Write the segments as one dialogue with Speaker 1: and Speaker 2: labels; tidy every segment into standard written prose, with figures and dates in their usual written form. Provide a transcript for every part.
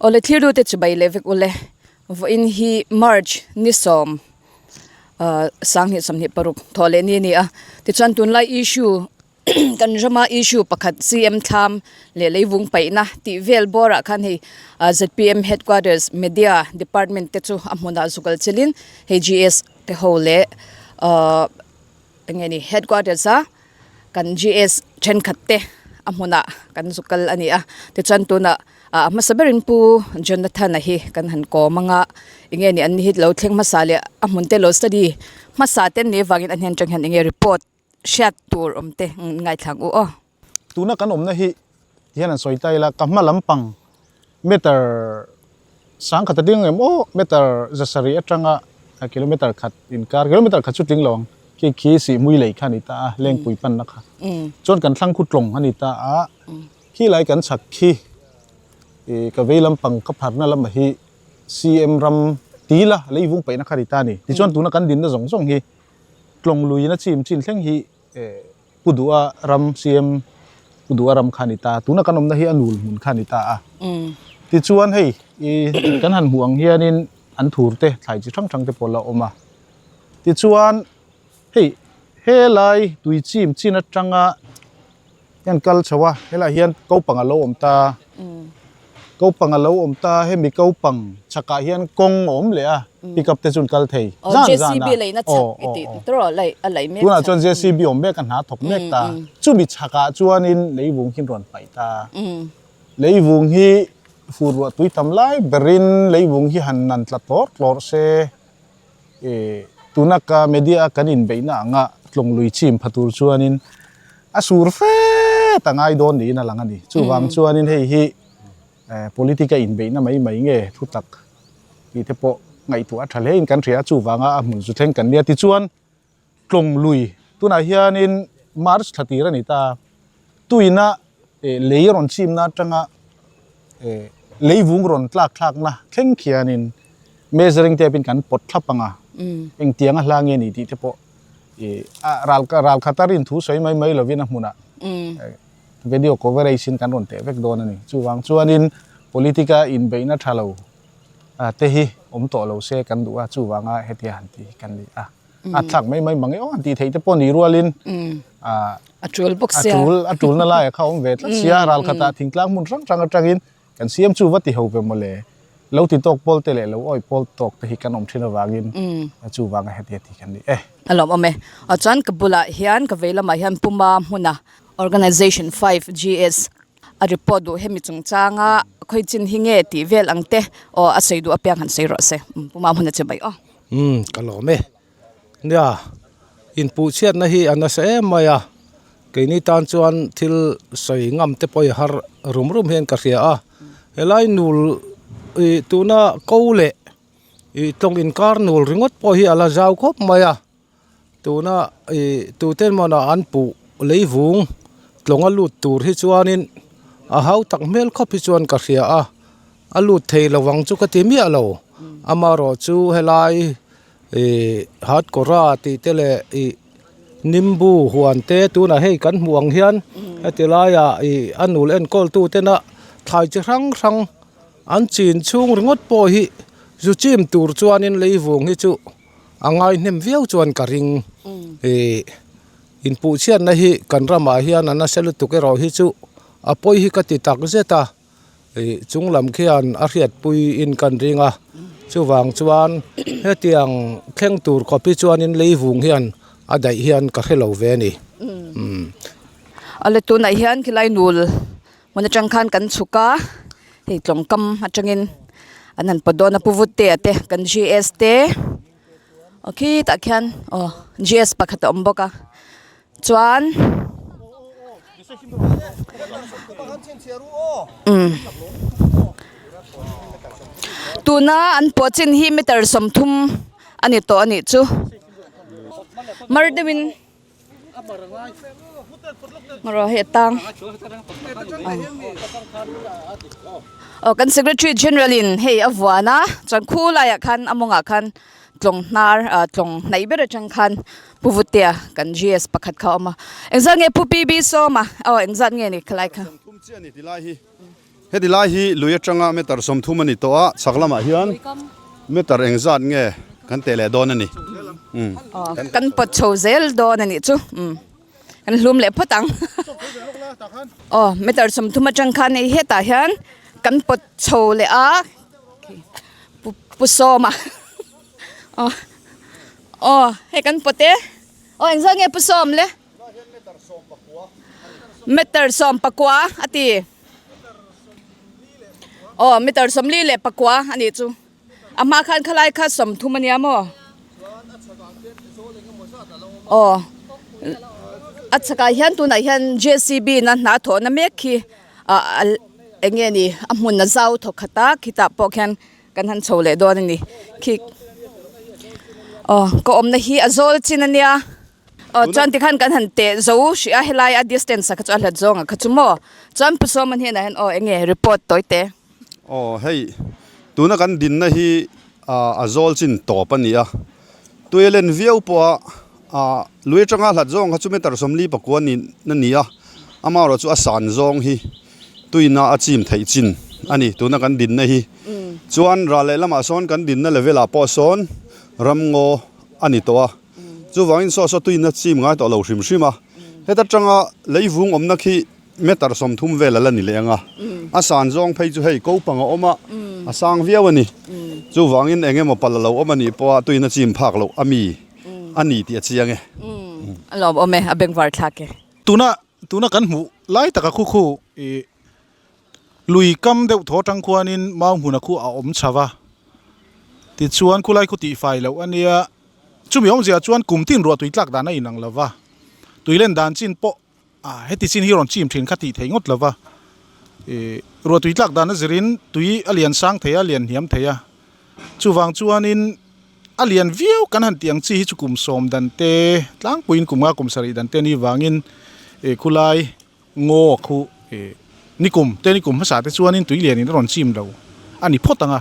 Speaker 1: Awle thlir te chu bai leh vek ule vawiin hi March ni sawm ah sanghnih 26 thawh leh ni a ni a tichuan tunlai issue kan rama issue pakhat CM thlam leh leivung paihna tih vel bawrah khan hei ah zpm headquarters media department te chu a hmunah zukal chelin hei GS te ho leh ah. Eng nge ni headquarters a kan GS thenkhat te a hmunah kan zu kal a ni a tichuan tunah ah a hmasa berin pu Jonathan a hi kan han kawm anga eng nge ni an ni hi lo thleng hmasa leh a hmun te lo study hmasa te an nih avangin a hnen atang hian eng nge report hriat tur awm te ngaithla ang u aw.
Speaker 2: Tuna kan awmna hi tihian an sawi ta ila ka hma lampang meter sangkhat a ding em aw meter zasarih atanga kilometer khat inkar kilometer khat chu tling lo ang khi khi sihmui lei kha a ni ta a lengpui panna kha chuan kan thlang khu tlawng a ni ta a khilai kan chhak khi ih ka vei lampang ka pharna lamah hi CM ram tila leivung paihna kha a ni ta a ni tichuan tuna kan dinna zawng zawng hi tlawng luiin a chim chin thleng hi eh Pu Duha ram CM Pu Duha ram kha a ni ta a, tuna kan awmna hi a nul hmun kha a ni ta a. Tichuan hei ih kan han hmuh ang hianin an thur te thlai chi hrang hrang te pawh a la awm a. Tichuan hei helai tui chim chin atanga hian kal chho a, helaiah hian kopang a lo awm ta. Kopang a lo awm ta, hemi kopang chhakah hian kawng a awm leh a, pickup te chu an kal thei zan zan a. Aw aw aw. Tunah chuan JCB awm mek a hna thawk mek ta. Chumi chhakah chuanin leivung hi an rawn paih ta. Leivung hi fur ruah tui tam lai berin leivung hi han nan tla tlawrh tlawrh se. Ih tuna ka media a kan inbeihna anga tlawng lui chim pha tur chuanin a sur fet a ngai dawn niin a lang a ni. Chuvang chuanin hei hi eh politic a inbeihna mai mai nge thu tak tih te pawh ngaihtuah a tha hle in kan hria a chuvanga a hmun zu thleng kan nia tichuan tlawng lui tunah hianin March thla tir a ni ta tuina eh lei rawn chimna atanga eh leivung rawn tlak thlakna thleng khianin measuring tape in kan pawt thlap ang a engtiang a hla nge ni tih te pawh ih a ral ral khat a rin thu sawi mai mai lovin a hmunah video coverage in kan rawn teh vek dawn a ni chuvang chuanin politic a inbeihna tha lo te hi awm tawh lo se kan duh a chuvanga hetia han tih hi kan ni a. a thlak mai mai mang e aw han tih theih te pawh ni rualin ah
Speaker 1: a tul bawk sia
Speaker 2: a tul a tulna laiah kha a awm ve tlat sia ral khatah thingtlang hmun hrang hrang atangin kan siam chu va ti ho ve mawle lo ti tawk pawl te leh lo awi pawl tawk te hi kan awm thin avangin chuvanga heti heti kan ni e.
Speaker 1: A lawm awm e. Aw chuan ka bulah hian ka vei lamah hian Puma hmuna Organization 5GS a report duh hemi chungchanga khawi chin hi nge tih vel ang te aw a sawi duh apiang han sawi rawh se. Puma hmuna che mai aw.
Speaker 3: Umm ka lawm e. Nia, inpuhchhiatna hi a nasa em mai a, keini tan chuan thil sawi ngam te pawh i har rum rum hian ka hria a. Helai nul ih tuna ko leh ih tlawng inkar nul ringawt pawh hi a la zau khawp mai a. Tuna ih tute emaw an puh leivung tlawnga lut tur hi chuanin a hau tak hmel khawp hi chuan ka hria a a lut thei lo ang chu ka ti miah lo amaherawh chu helai ih hatkawra tih te leh ih nimbu huan te tunah hei kan hmuh ang hian heti laiah ih a nul enkawl tu tena thlai chi hrang hrang an chin chhung ringawt pawh hi zu chim tur chuanin leivung hi chu. A ngai hnem viau chuan ka ring ih inpuhchhiatna hi kan ramah hian a nasa lutuk erawh hi chu a pawi hi ka ti tak zet a ih chung lam khian a hriatpui in kan ring a chuvang chuan hetiang thleng tur khawp hi chuanin leivung hian a daih hian ka hre lo ve a ni umm.
Speaker 1: Awle tunah hian khilai nul hmun atang khan kan chhuk a hei tlawngkam atangin an han pawt dawn a pu Vutea te kan GS te aw khitah khian aw GS pakhat a awm bawk a chuan umm tuna an pawh chin hi meter 30 a ni tawh a nih chu mar deuhin. Ngaw hei a tang aw kan secretary general in hei a vuan a chuan khu laiah khan a mawngah khan tlawng hnar ah tlawng hnaih ber atang khan pu vutea kan GS pakhat kha a awm a engzat nge pu PB sawma aw engzat nge ni khalai kha.
Speaker 4: Heti lai hi lui atanga meter 30 a ni tawh a, chhak lamah hian meter engzat nge kan teh leh dawn a ni.
Speaker 1: Kan pawt chho zel dawn a nih chu. Kan hlum leh phawt ang. Aw meter 30 atang khan hei hetah hian kan pawt chho leh a, Pu Sawma. Aw aw hei kan pawt e. Aw engzat nge Pu Sawm le? Meter 14 a ti. Aw meter 44 a nih chu. A hma khan khalai kha 30 a nia maw? Aw a chhakah hian tunah hian JCB na hna thawhna mek khi ah eng nge ni a hmun a zau thawk khat a khitah pawh khian Kan han chho leh dawn a ni. Khi aw ka awmna hi a zawl chin a nia. Aw chuan tikhan kan han teh zo hrih a helai a distance ah kha chu a hlat zawng ah kha chu maw. Chuan Pu Sawma hnenah hian aw eng nge report tawi te.
Speaker 4: Aw hei tuna kan dinna hi a zawl chin tawp a ni a. Tui a len viau pawh a ah lui atanga hlat zawng kha chu meter 49 ni na ni a. Amaherawhchu chu a san zawng hi tuina a chim theih chin a ni tuna kan dinna hi chuan ral leh lamah sawn kan dinna level ah pawh sawn ramngaw a ni tawh a chuvangin saw saw tuina chim ngai tawh lo hrim hrim a heta tanga leivung awmna khi meter 30 vel a la ni leh ang a a san zawng phei chu hei ko pang a awm a a sang viau a ni chuvangin eng emaw palh a lo awm a nih pawh a tuina chim phak loh a mi a ni tih a chiang e.
Speaker 1: A lawmawm e a bengvar thlak e.
Speaker 2: Tuna Tuna kan hmuh lai taka khu khu ih lui kam deuh thaw atang khuanin mau hmuna khu a awm chho va, tichuan khulai khu tihfai loh a nia, chumi awmzia chuan kum tin ruah tui tlak dan a inang lo va, tui len dan chin pawh ah heti chin hi rawn chim thin kha tih thei ngawt lo va, ih ruah tui tlak dan a zirin tui a lian sang thei a, a lian hniam thei a, chuvang chuanin. A lian viau kan han tih ang chi hi chu kum sawm dan te tlangpuiin kum nga kum sarih dan te ni vangin ih khulai ngaw khu ih nikum te nikum hmasa te chuanin tui lianin a rawn chim lo a ni phawt ang a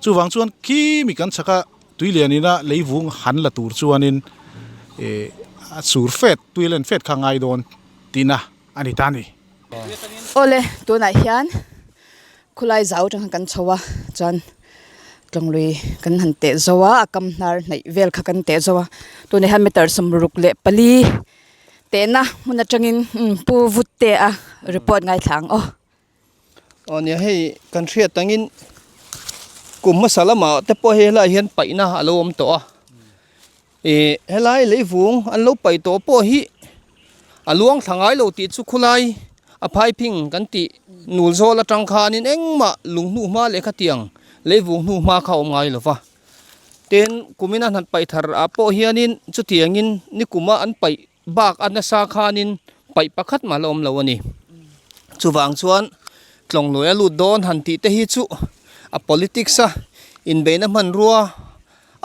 Speaker 2: chuvang chuan khi mi kan chhaka tui lianina leivung han la tur chuanin ih a sur fet tui len fet kha a ngai dawn tihna a ni ta a ni.
Speaker 1: Awle tunah hian khulai zau atang khan kan chho a chuan Tlawnglui kan han teh zo a a kam hnar hnaih vel kha kan teh zo a tunah hian meter 64 tehna hmun atangin pu vut te a report ngaithla ang aw.
Speaker 5: Aw nia hei kan hriat angin kum hmasa lamah te pawh hei helaiah hian paihna a lo awm tawh a Ih helai leivung an lo paih tawh pawh hi a luang thla ngai lo tih chu khulai a phaiping kan tih nul zawl atang khanin engmah lung hnuh hma leh khatiang leivung hnuh hma kha a awm ngai lo va. Tin, kumin an han paih thar ah pawh hianin chutiangin nikuma an paih bak a nasa khanin paih pakhat mah la awm lo a ni. Chuvang chuan tlawngluai a lut dawn han tih te hi chu a politics a inbeihna hmanrua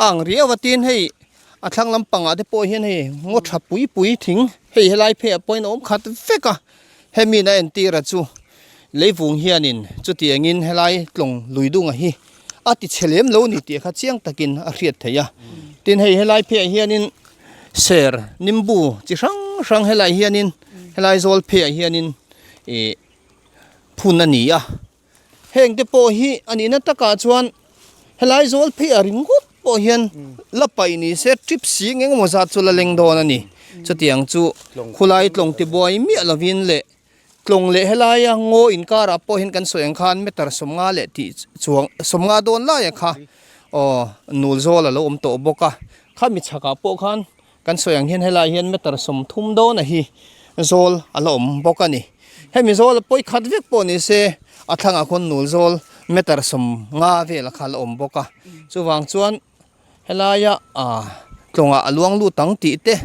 Speaker 5: A ang riau a tin hei a thlang lampangah te pawh hian hei ngaw tha pui pui thing hei helai pheiah pawhin a awm khat vek a hemi in a entir a chu leivung hianin chutiangin helai tlawng lui dunga hi a ti chhe lem lo ni tih kha chiang takin a hriat theih a tin hei helai pheiah hianin ser nimbu chi hrang hrang helai hianin helai zawl pheiah hianin ih phun a ni a. Heng te pawh hi a nihna takah chuan helai zawl phei a ringawt pawh hian la paih ni se trip si eng emaw zat chu la leng dawn a ni. Chutiang chu khulai tlawng tibuai miah lovin leh tlawng leh helaia ngaw inkarah pawh hian kan sawi ang khan meter 50 leh tih chuang 50 dawn laia kha aw nul zawl a lo awm tawh bawk a. Khami chhakah pawh khan Kan sawi ang hian helai hian meter 30 dawna hi zawl a la awm bawk a ni. Hemi zawl a pawi khat vek pawh ni se a thlangah khawn nul zawl meter 50 vel kha a la awm bawk a. Chuvang chuan helaia ah tlawngah a luang lut ang tih te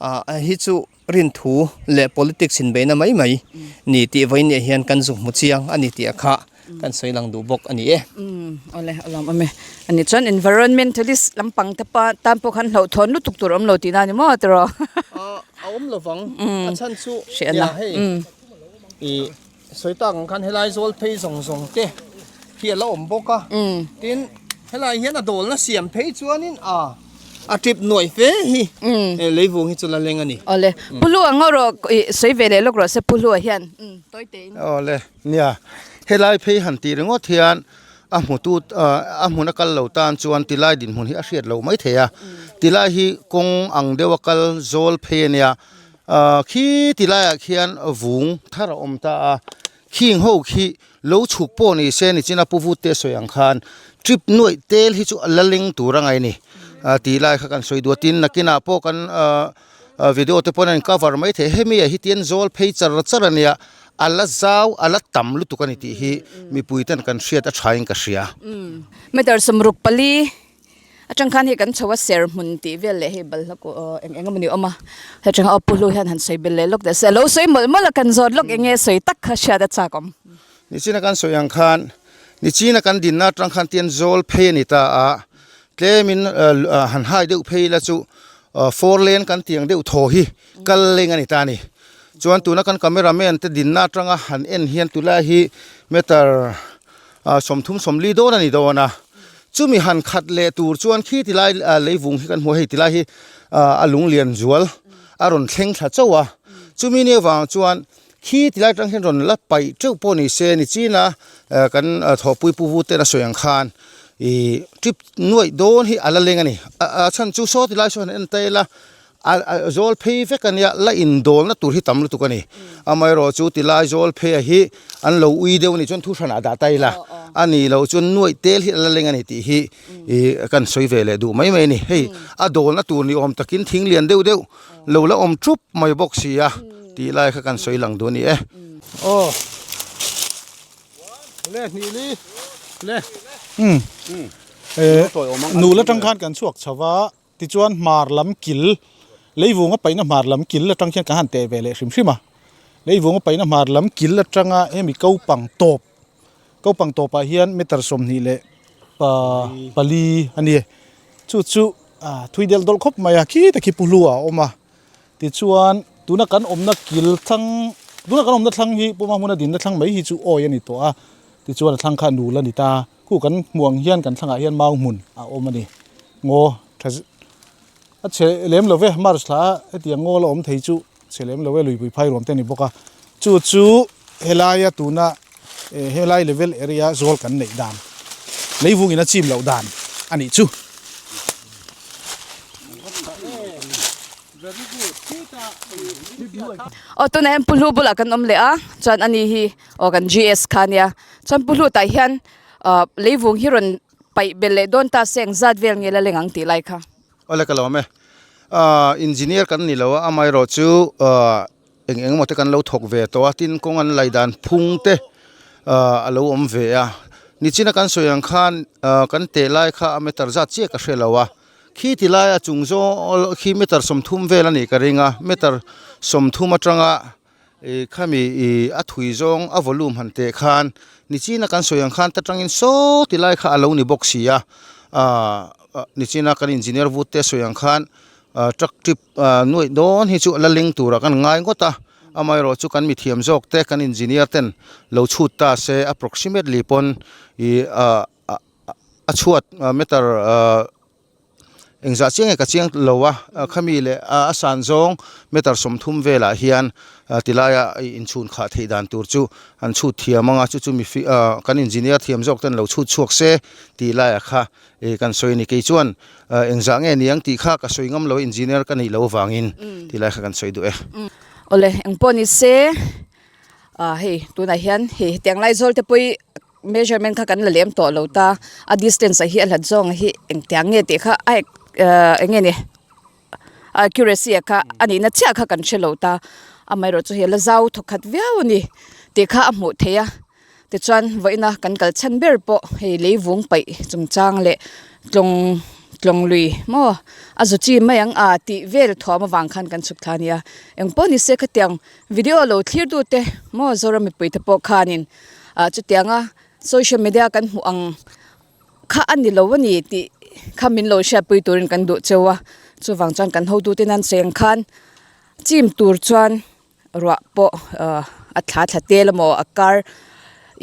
Speaker 5: ah hi chu rinthu leh politics inbeihna mai mai ni tih vawiin hian kan zu hmu chiang a ni tih a kha. Kan sawi lang duh bawk a ni e.
Speaker 1: Umm awle a lawm awm e. Ani chuan environmentalist lampang te pa tan pawh khan hlauhthawn lutuk tur a awm lo tihna a ni maw tiraw?
Speaker 5: A awm lovang. A chhan chu nia hei i sawi tak ang khan helai zawl phei zawng zawng te hi a la awm bawk a. Tin helai hian a dawlna siam phei chuanin a a trip nuai fe hi leivung hi chu la leng a ni.
Speaker 1: Awle Pu Hlua ngaw rawh i sawi ve leh lawk rawh se Pu Hlua hian tawi tein.
Speaker 6: Awle. Nia. Helai phei han tih ringawt hian a hmutu a hmun a kal lo tan chuan tilai dinhmun hi a hriat loh mai thei a. Tilai hi kawng ang deuha kal zawl phei a nia. Khi tilaiah khian vung thar a awm ta a. Khing ho khi lo chhuk pawh ni se nichina pu vut te a sawi ang khan trip nuaih tel hi chu a la leng tur a ngai a ni. Tilai kha kan sawi duh a tin nakinah pawh kan Video te pawn a in cover mai thei hemi ah hi tian zawl phei char char a nia a la zau a la tam lutuk a ni tih hi mipui ten kan hriat a tha in ka hria.
Speaker 1: Meter sawmruk pali atang khan hei kan chho a ser hmun tih vel leh hei balhla kawh eng eng emawni awm a hetiang a pu hlu hian han sawi bel leh lawk teh se a lo sawi mawlh mawlh a kan zawt lawk eng nge sawi tak kha hriat a chak awm.
Speaker 6: Nichina kan sawi ang khan nichina kan dinna atang khan tian zawl phei a ni ta a tlemin han hai deuh phei ila chu four lane kan tih ang deuh thaw hi kal leng a ni ta a ni chuan tuna kan camera man te dinna atanga han en hian tulai hi meter 30 40 dawn a ni dawn a chumi han khat leh tur chuan khi tilai leivung hi kan hmu a hei tilai hi a lunglian zual a rawn thleng thla chauh a chumi ni avang chuan khi tilai atang hian rawn la paih teuh pawh ni se ni china kan thawhpui pu vu ten a sawi ang khan Ih trip nuaih dawn hi a la leng a ni a chhan chu saw ti lai saw han en ta ila a zawl phei vek a nia la indawlna tur hi tam lutuk a ni amaherawh chu ti lai zawl phei a hi an lo ui deuh a nih chuan thu hranah dah ta ila a nih loh chuan nuaih tel hi a la leng a ni tih hi ih kan sawi ve leh duh mai mai a ni hei a dawlna tur ni awm takin thing lian deuh deuh lo la awm thup mai bawk si a tih lai kha kan sawi lang duh a ni e.
Speaker 3: Aw. Le hnih li le.
Speaker 2: Umm. Eh nul atang khan kan chhuak chho va tichuan hmar lam kil leivung a paihna hmar lam kil atang khian kan han teh ve leh hrim hrim a leivung a paihna hmar lam kil atanga hemi kopang tawp kopang tawpah hian meter 20 leh pa pali a ni chu chu ah thui del dawlh khawp mai a khi ta khi pu hlu a awm a. Tichuan, tuna kan awmna kil thlang, tuna kan awmna thlang hi Puma hmuna dinna thlang mai hi chu awi a ni tawh a, tichuan a thlang kha nul a ni ta. Khu kan hmuh ang hian kan thlangah hian mau hmun a awm a ni. Ngaw tha a chhe lem lo ve, March thla a hetiang ngaw la awm thei chu chhe lem lo ve, luipui phai ruam te a ni bawk a. Chu chu helaia tuna helai level area zawl kan neih dan, leivungin a chim loh dan a nih chu.
Speaker 1: Aw tunah hian Pu Hlu bulah kan awm leh a chuan ani hi aw kan GS kha ania chuan Pu Hlu tah hian ah leivung hi rawn paih belh leh dawn ta se engzat vel nge la leng ang tih lai kha.
Speaker 6: Awle ka lawm e ah engineer kan ni lo a amaherawh chu ah eng eng emaw te kan lo thawk ve tawh a tin kawng an lei dan phung te ah a lo awm ve a nichina kan sawi ang khan ah kan teh lai kha a meter zat chiah ka hre lo a. Khi ti laia chung zawl khi meter 30 vel a nih ka ring a, meter 30 atanga ih khami ih a thui zawng a volume han teh khan nichina kan sawi ang khan ta tangin saw ti lai kha a lo ni bawk si a, ah nichina kan engineer vut te sawi ang khan ah truck trip ah nuaih dawn hi chu a la leng turah kan ngai ngawt a, amaherawh chu kan mithiam zawk te kan engineer ten lo chhut ta se approximately pawn ih ah. a chhuat meter engzah chiang nge ka chiang lo a khami leh a san zawng meter 30 velah hian tilaia inchhun khah theih dan tur chu an chhut thiam ang a chu chu mi kan engineer thiam zawk ten lo chhut chhuak se tih laiah kha kan sawi a ni kei chuan engzah nge niang tih kha ka sawi ngam lo a engineer ka nih loh avangin tih lai kha kan sawi duh e.
Speaker 1: Awle engpawh ni se hei tunah hian hei hetiang lai zawl te pawh hi Measurement kha kan la lem tawh lo ta, a distance ah hi a hlat zawng hi engtiang nge tih kha a eng nge ni a accuracy ah kha a nihna chiah kha kan hre lo ta, amaherawh chu hei a la zau thawk khat viau a ni tih kha a hmuh theih a, tichuan vawiina kan kal chhan ber pawh hei leivung paih chungchang leh tlawng tlawng lui maw a zu chi mai ang a tih vel thuam avang khan kan chhuk thla a nia, engpawh ni se khatiang video lo thlir tute maw Zoram mipui te pawh khanin. ah chutianga social media kan hmuh ang kha a ni lo a ni tih kha min lo hriatpui turin kan duh cheu a chuvang chuan kan hotute nan cheng khan chim tur chuan ruah pawh ah a thla thla tel emaw a kar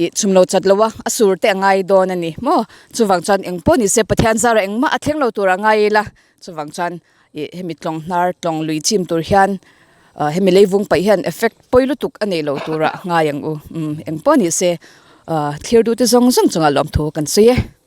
Speaker 1: ih chhum lo chat lo a a sur te a ngai dawn a ni maw chuvang chuan eng pawh ni se Pathian zara engmah a thleng lo tur a ngai ila chuvang chuan ih hemi tlawng hnar tlawng lui chim tur hian ah hemi leivung paih hian effect pawi lutuk a nei lo turah ngai ang u umm engpawh ni se. Thlir duhte zawng zawng chungah lawmthu kan sawi e.